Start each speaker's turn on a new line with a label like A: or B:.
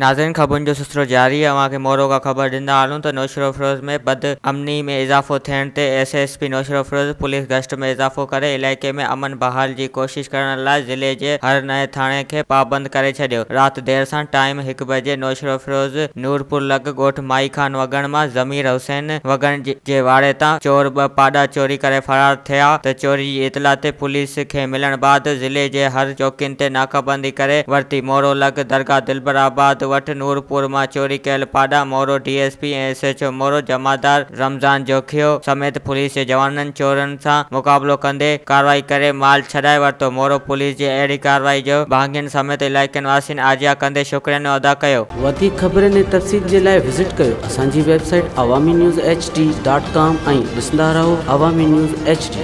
A: ناظرين خبرن جو سلسلو جاري اوهان کي مورو کان خبر ڏيندا هلون ته نوشهروفيروز ۾ بد امني ۾ اضافو ٿيڻ تي S S P Naushahro Feroze police گشت ۾ اضافو ڪري علائقي ۾ امن بحال جي ڪوشش ڪرڻ لاء ضلعي جي هر نئين ٿاڻي کي پابند ڪري ڇڏيو رات دير سان ٽائيم هڪ بجي نوشهروفيروز نورپور لڳ ڳوٺ مائي خان وڳڻ مان ضمير حسين وڳڻ جي واڙي تان چور ٻه پاڏا چوري ڪري فرار ٿيا ته چوري جي اطلاع تي پوليس کي ملڻ بعد ضلعي جي هر چوڪين تي ناڪابندي ڪري ورتي مورو لڳ درگاهه دلبر آباد وٽ نورپور مان چوري ڪيل پاڏا Moro D S P ۽ S H O Moro جمعدار رمضان جوکيو سميت پوليس جي جوانن چورن سان مقابلو ڪندي ڪارروائي ڪري مال ڇڏائي ورتو مورو پوليس جي اهڙي ڪارروائي جو ڀاڱين سميت علائقن واسين آجيان ڪندي شڪريانو ادا ڪيو.
B: وڌيڪ خبرن ۽ تفصيل جي لاء وزٽ ڪيو اسان جي website Awami news H D dot com ۽ ڏسندا رهو عوامي نيوز ايڇ ڊي.